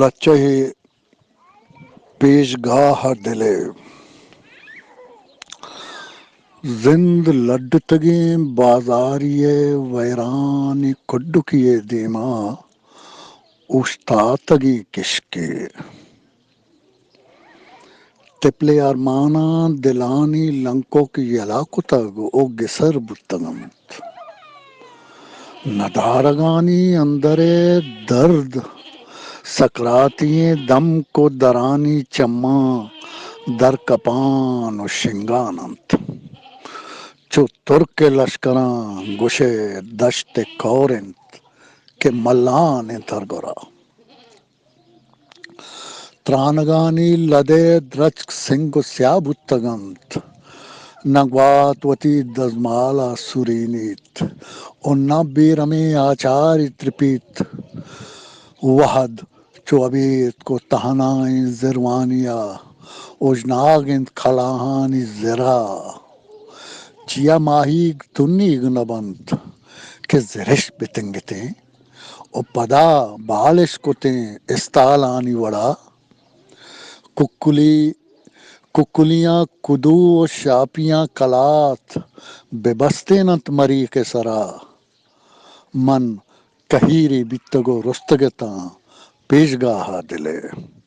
لچہ ءِ پیشگاہ ءَ دل ءِ۔ زند لڈتگیں بازاری ءِ ویرانی کڈکی ءِ دیما اوشتاتگیں کشکے۔ تپلیں ارماناں دلانی لنکک یلا کتگ ءُ گسر بوتگ انت۔ ندارگانی اندر ءِ درد، سکراتی ئیں دمک ءُ درانی چماں درکپان ءُ شنگان انت۔ چو ترک ءِ لشکراں گوش ئے دشت ءِ کور انت کہ ملان انت ہر گورا۔ ترانگانی لد ءِ درچک سنگ ءُ سیاہ بوتگ انت۔ نہ گوات وتی دزمال ءَ سرینیت ءُ نہ بیرمیں آچاری ترپیت۔ وہد چو ابیتک ءُ تہنائیں زروانی ءَ اوژناگ انت کلاہانی زرا۔ چیا ماہیگ تنیگ نہ بنت کہ زرش بتنگتیں ءُ پدا بالش کتیں استالانی وڑا؟ ککلی، ککلیاں کدو ءُ شاپیاں کلات بہ بستین انت مریک ءِ سرا۔ من کہیرے بیتگ ءُ رستگ اتاں پیشگاہ ءَ دل ءِ۔